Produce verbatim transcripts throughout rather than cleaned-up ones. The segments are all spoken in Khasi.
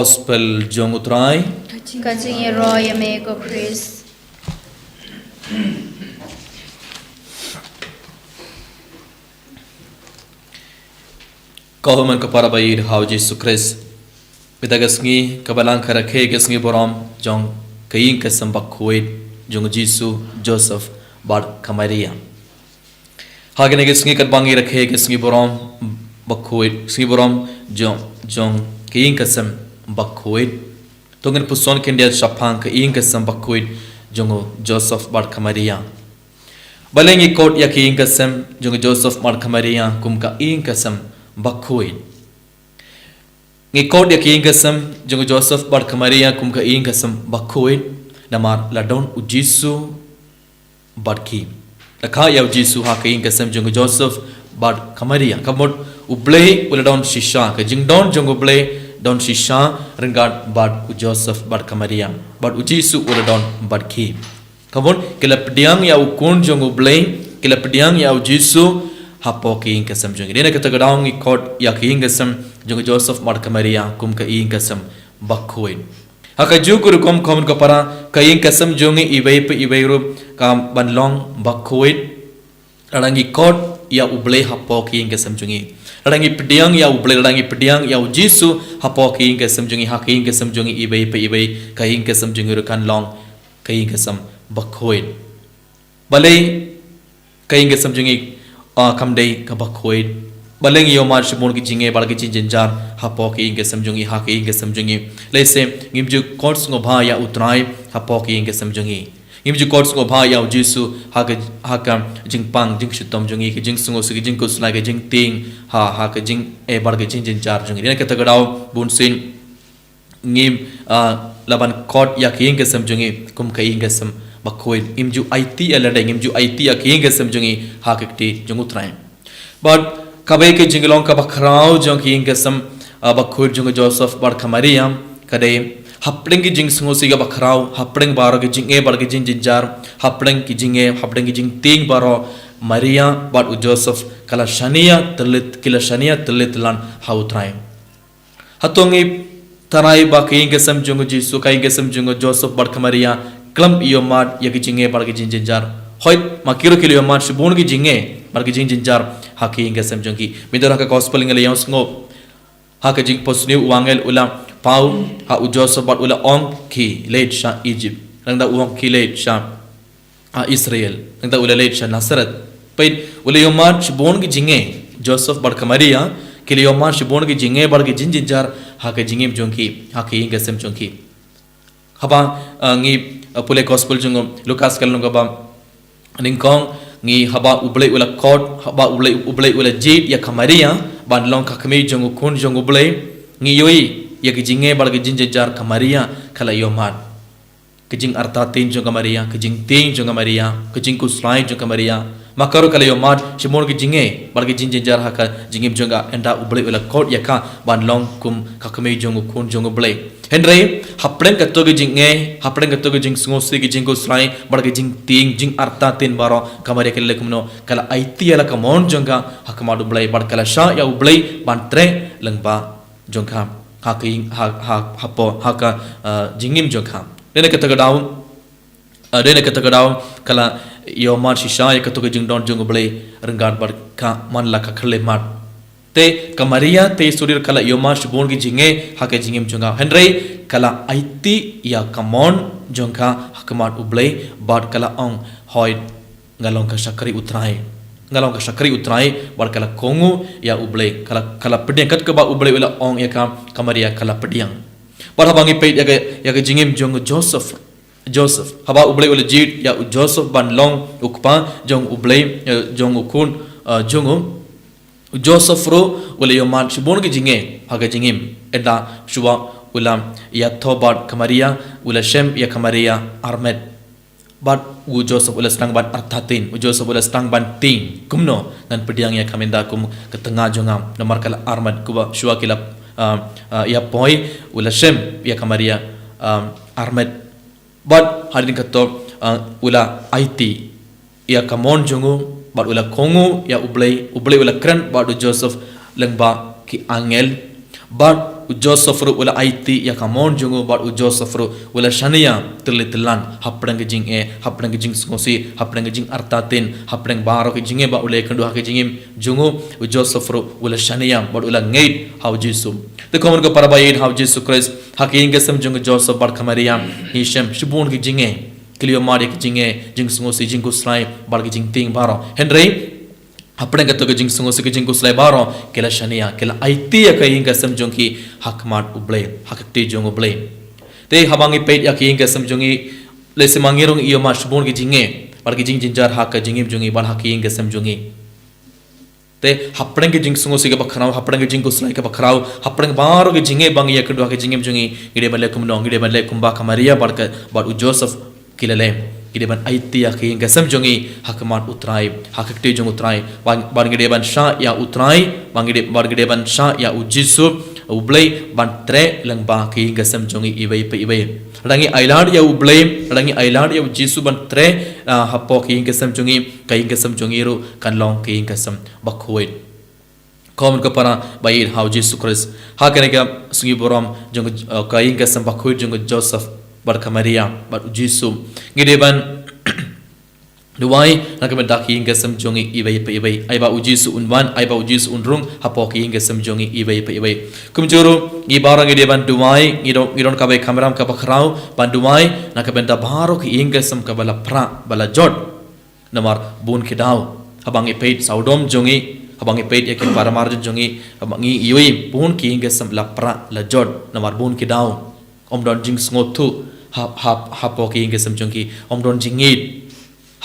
Gospel jong U Trai. Ka jingïaroh ïa me ko Khrist. Ko hynmen ko para ba ïeit ha U Jisu Khrist. Mynta ka sngi kaba lang ka rakhe ka sngi burom jong ka ïing ka sem bakhuid jong U Jisu, Joseph bad ka Maria. Ha kane ka sngi katba ngi rakhe ka sngi burom bakhuid, sngi burom jong, jong ka ïing ka sem bakhuid, to ngin puson khyndiat shaphang ka ïing ka sem bakhuid jong u Joseph bad ka Maria. Balei ngi khot ïa ka ïing ka sem jong u Joseph bad ka Maria kum ka ïing ka sem bakhuid? Ngi khot ïa ka ïing ka sem jong u Joseph bad ka Maria kum ka ïing ka sem bakhuid namar la don U Jisu bad ki. La kha ïa U Jisu ha ka ïing ka sem jong u Joseph bad ka Maria. Ka mut U Blei u la don shisha, ka jingdon jong U Blei don shisha ryngkat bad u Joseph bad ka Maria. Bad U Jisu u la don bad ki. Ka mut ki la pdiang ïa u Khun jong U Blei, ki la pdiang ïa U Jisu hapoh ka ïing ka sem jong ngi. Dei na kata ka daw ngi khot ïa ka ïing ka sem jong u Joseph bad ka Maria kum ka ïing ka sem bakhuid. Ha kajuh ka rukom, ko hynmen ko para, ka ïing ka sem jong ngi iwei pa iwei ruh ka ban long bakhuid lada ngi khot ïa U Blei hapoh ka ïing ka sem jong ngi. Lada ngi pdiang ïa U Blei, lada ngi pdiang ïa U Jisu hapoh ka ïing ka sem jong ngi, ha ka ïing ka sem jong ngi iwei pa iwei, ka ïing ka sem jong ngi ruh kan long ka ïing ka sem bakhuid. Balei ka ïing ka sem jong ngi, ah, kam dei kaba khuid? Balei ngi ïohmad shibun ki jingeh bad ki jingjynjar hapoh ka ïing ka sem jong ngi, ha ka ïing ka sem jong ngi? Lehse ngim ju khot sngewbha ïa U Trai hapoh ka ïing ka sem jong ngi. Ngim ju khot sngewbha ïa U Jisu ha ka, ha ka jingpang jingshitom jong ngi, ka jingsngewsih, ka jingkhuslai, ka jingtieng, ha, ha ka jingeh bad ka jingjynjar jong ngi. Dei na kata ka daw bunsien ngim, ah, lah ban khot ïa ka ïing ka sem jong ngi kum ka ïing ka sem bakhuid. Ngim ju aiti ïa lade, ngim ju aiti ïa ka ïing ka sem jong ngi ha ka kti jong U Trai. Bad kawei ka jinglong kaba khraw jong ka ïing ka sem, ah, bakhuid jong u Joseph bad ka Maria ka dei, hapdeng ki jingsngewsih kaba khraw, hapdeng baroh ki jingeh bad ki jingjynjar, hapdeng ki jingeh, hapdeng ki jingtieng baroh, Maria bad u Joseph ka la shaniah tylli, ki la shaniah tylli tyllan ha U Trai. Hato ngi tharai ba ka ïing ka sem jong u Jisu, ka ïing ka sem jong u Joseph bad ka Maria khlem ïohmad ïa ki jingeh bad ki jingjynjar? Hooid, ma ki ruh ki la ïohmad shibun ki jingeh bad ki jingjynjar ha ka ïing ka sem jong ki. Mynta ha ka gospel ngi la ïohsngew ha ka jingphohsniew u angel u la paw ha u Joseph bad u la ong, khie leit sha Egypt. Nangta u ong, khie leit sha ha Israel. Nangta u la leit sha Nazareth. Peit, u la ïohmad shibun ki jingeh. Joseph bad ka Maria ki la ïohmad shibun ki jingeh bad ki jingjynjar ha ka jingim jong ki, ha ka ïing ka sem jong ki. Haba, ah, ngi, ah, pule gospel jong u Lukas ka lynnong kaba nyngkong, ngi haba U Blei u la khot, haba U Blei, U Blei u la jied ïa ka Maria ban long ka kmie jong u Khun jong U Blei, ngi ïohi ïa ki jingeh bad ki jingjynjar ka Maria ka la ïohmad. Ka jingartatien jong ka Maria, ka jingtieng jong ka Maria, ka jingkhuslai jong ka Maria. Ma ka ruh ka la ïohmad shibun ki jingeh bad ki jingjynjar ha ka jingim jong ka, ynda U Blei u la khot ïa ka ban long kum ka kmie jong u Khun jong U Blei. Hynrei hapdeng kato ki jingeh, hapdeng kato ki jingsngewsih, ki jingkhuslai bad ki jingtieng, jingartatien baroh, ka Maria ka la leh kumno? Ka la aiti ïa la ka mon jong ka ha khmat U Blei bad ka la shah ïa U Blei ban treh lyngba jong ka ha ka ïing, ha, ha, hapoh, ha ka, ah, jingim jong ka. Dei na kata ka daw, ah, dei na kata ka daw ka la ïohmad shisha ïa kato ka jingdon jong U Blei ryngkat bad ka man la ka khyllipmat. Te ka Maria te sudir ka la ïohmad shibun ki jingeh ha ka jingim jong ka. Hynrei ka la aiti ïa ka mon jong ka ha khmat U Blei bad ka la ong, hooid, nga long ka shakri U Trai. Nga long ka shakri U Trai, bad ka la kohnguh ïa U Blei. Ka la, ka la pdiang kat kaba U Blei u la ong ïa ka, ka Maria ka la pdiang. Bad haba ngi peit ïa ka, ïa ka jingim jong u Joseph. Joseph. Haba U Blei u la jied ïa u Joseph ban long u kpa jong U Blei, eh, jong u Khun, eh, jong u, u Joseph ruh u la ïohmad shibun ki jingeh ha ka jingim. Ynda shuwa u la ïathoh bad ka Maria, u la shem ïa ka Maria armet. Bad u Joseph u la sdang ban artatien, u Joseph u la sdang ban tieng, kumno ngan pdiang ïa ka mynta kum ka tnga jong nga, namar ka la armet. Kumba shuwa ki la, ah, ah, ïapoi, u la shem ïa ka Maria, ah, armet. Bad hadien kato, ah, u la aiti ïa ka mon jong u, bad u la kohnguh ïa U Blei, U Blei u la kren bad u Joseph lyngba ki angel. Bad U Joseph ruh u la aiti ïa ka mon jong u, bad u Joseph ruh u la shaniah tylli tyllan hapdeng ka jingeh, hapdeng ka jingsngewsih, hapdeng ka jingartatien, hapdeng baroh ka jingeh ba u la ïakynduh ha ka jingim jong u. U Joseph ruh u la shaniah bad u la ngeit ha u Jisu. Te kumno ka para ba ïeit ha u Jisu Khrist, ha ka ïing ka sem jong u Joseph bad ka Maria ngi shem shibun ki jingeh, ki la ïohmad ïa ki jingeh, jingsngewsih, jingkhuslai bad ki jingtieng baroh. Hynrei hapdeng kato ka jingsngewsih, ka jingkhuslai baroh, ki la shaniah, ki la aiti ïa ka ïing ka sem jong ki ha khmat U Blei, ha ka kti jong U Blei. Te haba ngi peit ïa ka ïing ka sem jong ngi, lehse ma ngi ruh ngi ïohmad shibun ki jingeh bad ki jingjynjar ha ka jingim jong ngi bad ha ka ïing ka sem jong ngi. Te hapdeng ka jingsngewsih kaba khraw, hapdeng ka jingkhuslai kaba khraw, hapdeng baroh ki jingeh ba ngi ïakynduh ha ka jingim jong ngi, ngi dei ban leh kumno? Ngi dei ban leh kumba ka Maria bad ka, bad u Joseph ki la leh. Ngi dei ban aiti ïa ka ïing ka sem jong ngi ha khmat U Trai, ha ka kti jong U Trai. Ban, ban ngi dei ban shah ïa U Trai, ban ngi dei, ban ngi dei ban shah ïa u Jisu U Blei ban treh lyngba ka ïing ka sem jong ngi iwei pa iwei. Lada ngi ailad ïa U Blei, lada ngi ailad ïa u Jisu ban treh, ah, hapoh ka ïing ka sem jong ngi, ka ïing ka sem jong ngi ruh kan long ka ïing ka sem bakhuid. Kumno ka para ba ïeit ha u Jisu Khrist, ha kane ka sngi burom jong, eh, ka ïing ka sem bakhuid jong u Joseph bad ka Maria bad u Jisu, ngi dei ban duwai na ka bynta ka ïing ka sem jong ngi iwei pa iwei. Ai ba u Jisu un wan, ai ba u Jisu un rung hapoh ka ïing ka sem jong ngi iwei pa iwei. Kumjuh ruh ngi baroh ngi dei ban duwai, ngi don, ngi don kawei ka kamram kaba khraw ban duwai na ka bynta baroh ka ïing ka sem kaba la prah, ba la jot. Namar bun ki daw haba ngi peit sawdong jong ngi, haba ngi peit ïa ki para marjan jong ngi, haba ngi ïohi bun ki ïing ka sem la prah, la jot. Namar bun ki daw ym don jingsngewthuh ha, ha, hapoh ka ïing ka sem jong ki, ym don jingngeit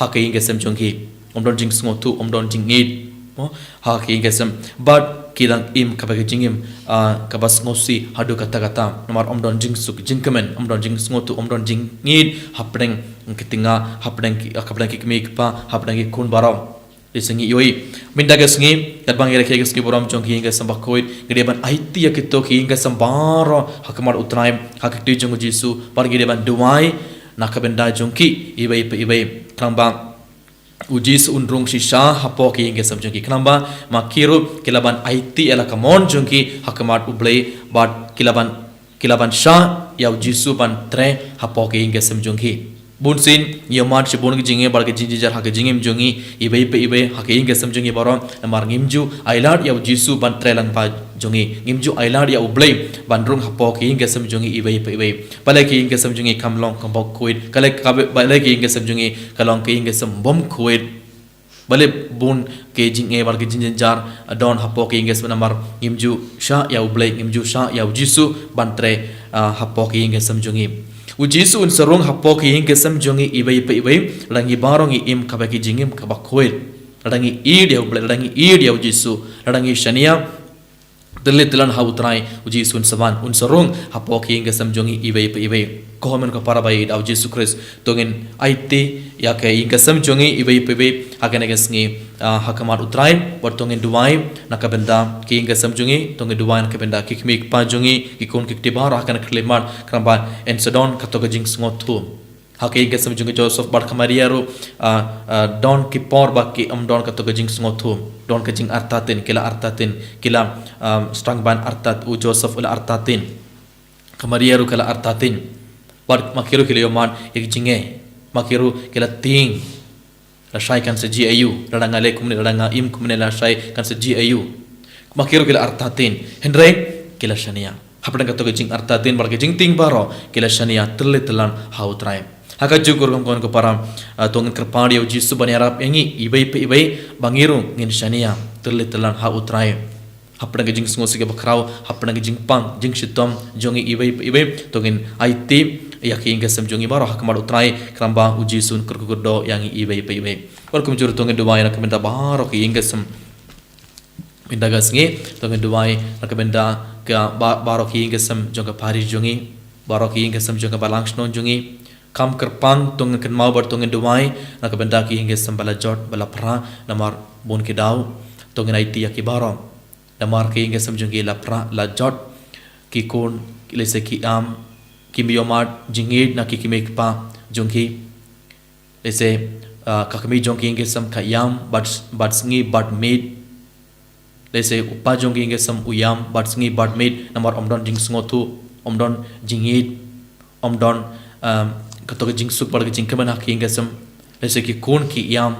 ha ka ïing ka sem jong ki, ym don jingsngewthuh, ym don jingngeit, mo, ha ka ïing ka sem. Bad ki dang im kaba ka jingim, ah, kaba sngewsih haduh katta katta. Namar ym don jingsuk jingkmen, ym don jingsngewthuh, ym don jingngeit hapdeng ki tnga, hapdeng ki, hapdeng ki kmie ki kpa, hapdeng ki khun baroh. Lehse ngi ïohi mynta ka sngi, katba ngi rakhe ka sngi burom jong ka ïing ka sem bakhuid, ngi dei ban aiti ïa kito ki ïing ka sem baroh ha khmat U Trai, ha ka kti jong u Jisu, bad ngi dei ban duwai na ka bynta jong ki iwei pa iwei. Khnang ba u Jisu un rung shisha hapoh ka ïing ka sem jong ki. Khnang ba ma ki ruh ki lah ban aiti ïa la ka mon jong ki ha khmat U Blei, bad ki lah ban, ki lah ban shah ïa u Jisu ban treh hapoh ka ïing ka sem jong ki. Bun sien ngi ïohmad shibun ki jingeh bad ki jingjynjar ha ka jingim jong ngi iwei pa iwei, ha ka ïing ka sem jong ngi baroh, namar ngim ju ailad ïa u Jisu ban treh lyngba jong ngi, ngim ju ailad ïa U Blei ban rung hapoh ka ïing ka sem jong ngi iwei pa iwei. Balei ka ïing ka sem jong ngi kam long kaba khuid? Balei ka, balei ka ïing ka sem jong ngi ka long ka ïing ka sem bym khuid? Balei bun ki jingeh bad ki jingjynjar don hapoh ka ïing ka sem? Namar ngim ju shah ïa U Blei, ngim ju shah ïa u Jisu ban treh, ah, hapoh ka ïing ka sem jong ngi. U Jisu un sa rung hapoh ka ïing ka sem jong ngi iwei pa iwei lada ngi baroh ngi im kaba ki jingim kaba khuid, lada ngi ïeit ïa U Blei, lada ngi ïeit ïa u Jisu, lada ngi shaniah tylli tyllan ha U Trai. U Jisu un sa wan, un sa rung hapoh ka ïing ka sem jong ngi iwei pa iwei. Ko hynmen ko para ba ïeit ha u Jisu Khrist, to ngin aiti ïa ka ïing ka sem jong ngi iwei pa iwei ha kane ka sngi, ah, ha khmat U Trai, bad to ngin duwai na ka bynta ka ïing ka sem jong ngi, to ngin duwai na ka bynta ki kmie ki kpa jong ngi, ki khun ki kti baroh ha kane ka khyllipmat, khnang ba yn sa don kato ka jingsngewthuh. Ha ka ïing ka sem jong u Joseph bad ka Maria ruh, ah, ah, don ki por ba ki ym don kato ka jingsngewthuh, don ka jingartatien, ki la artatien, ki la, ah, sdang ban artat, u Joseph u la artatien, ka Maria ruh ka la artatien. Bad ma ki ruh ki la ïohmad ïa ki jingeh, ma ki ruh ki la tieng. Lashai kan sa jia aïu, lada nga leh kumne, lada nga im kumne, lashai kan sa jia aïu. Ma ki ruh ki la artatien, hynrei ki la shaniah. Hapdeng kato ka jingartatien bad ka jingtieng baroh, ki la shaniah tylli tyllan ha U Trai. Ha kajuh ka rukom, ko hynmen ko para, ah, to ngin kyrpad ïa u Jisu ban ïarap ïa ngi iwei pa iwei ba ngi ruh ngin shaniah tylli tyllan ha U Trai. Hapdeng ka jingsngewsih kaba khraw, hapdeng ka jingpang jingshitom jong ngi iwei pa iwei, to ngin aiti ïa ka ïing ka sem jong ngi baroh ha khmat U Trai, khnang ba u Jisu un kyrkhu kyrdoh ïa ngi iwei pa iwei. Bad kumjuh ruh to ngin duwai na ka bynta baroh ka ïing ka sem mynta ka sngi, to ngin duwai na ka bynta ka ba-, baroh ka ïing ka sem jong ka parish jong ngi, baroh ka ïing ka sem jong ka balang shnong jong ngi. Kham kyrpang to ngin kynmaw bad to ngin duwai na ka bynta ka ïing ka sem ba la jot, ba la prah, namar bun ki daw to ngin aiti ïa ki baroh. Namar ka ïing ka sem jong ki la prah, la jot, ki khun, lehse ki ïam, kim ïohmad jingïeit na ki kmie ki kpa jong ki. Lehse, ah, ka kmie jong ka ïing ka sem ka ïam bad, bad sngi bad miet. Lehse u kpa jong ki ïing ki sem u ïam bad sngi bad miet namar ym don jingsngewthuh, ym don jingïeit, ym don, um, kato ka jingsuk bad ka jingkmen ha ki ïing ki sem. Lehse ki khun ki ïam,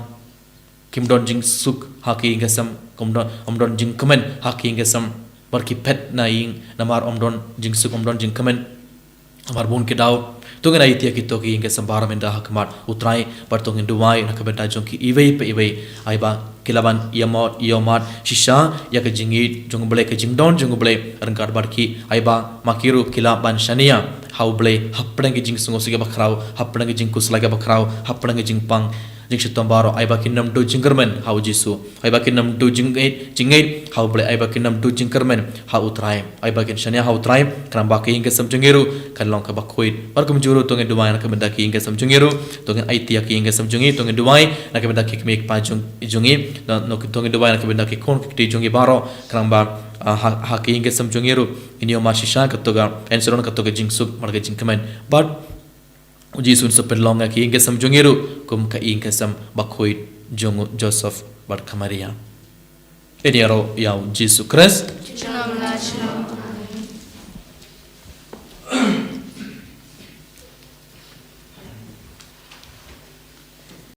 kim don jingsuk ha ki ïing ki sem, ym don, ym don jingkmen ha ki ïing ki sem. Bad ki phet na ïing namar ym don jingsuk, ym don jingkmen. Namar bun ki daw, to ngin aiti ïa kito ki ïing ki sem baroh mynta ha khmat U Trai, bad to ngin duwai na ka bynta jong ki iwei pa iwei. Ai ba ki lah ban ïa mad, ïa mad shisha ïa ka jingïeit jong U Blei, ka jingdon jong U Blei ryngkat bad ki. Ai ba ma ki ruh ki lah ban shaniah ha U Blei hapdeng ki jingsngewsih kiba khraw, hapdeng ki jingkhuslai kiba khraw, hapdeng ki jingpang jingshitom baroh. Ai ba kin ym duh jingkyrmen ha U Jisu. Ai ba kin ym duh jingngeit, jingngeit ha U Blei. Ai ba kin ym duh jingkyrmen ha U Trai. Ai ba kin shaniah ha U Trai. Khnang ba ki ïing ki sem jong ngi ruh kan long kaba khuid. Bad kumjuh ruh to ngin duwai na ka bynta ki ïing ki sem jong ngi ruh. To ngin aiti ïa ki ïing ki sem jong ngi, to ngin duwai na ka bynta ki kmie ki kpa jong, jong ngi. Na, no, to ngin duwai na ka bynta ki khun ki kti jong ngi baroh. Khnang ba, ah, ha, ha ki ïing ki sem jong ngi ruh ngin ïoh mad shisha kato ka, yn sa don kato ka jingsuk bad ka jingkmen. Bad U Jisu un sa pynlong ïa ki ïing ki sem jong ngi ruh kum ka ïing ki sem bakhuid jong u Joseph bad ka Maria. Ïaroh ïa U Jisu Khrist. Shalom, shalom.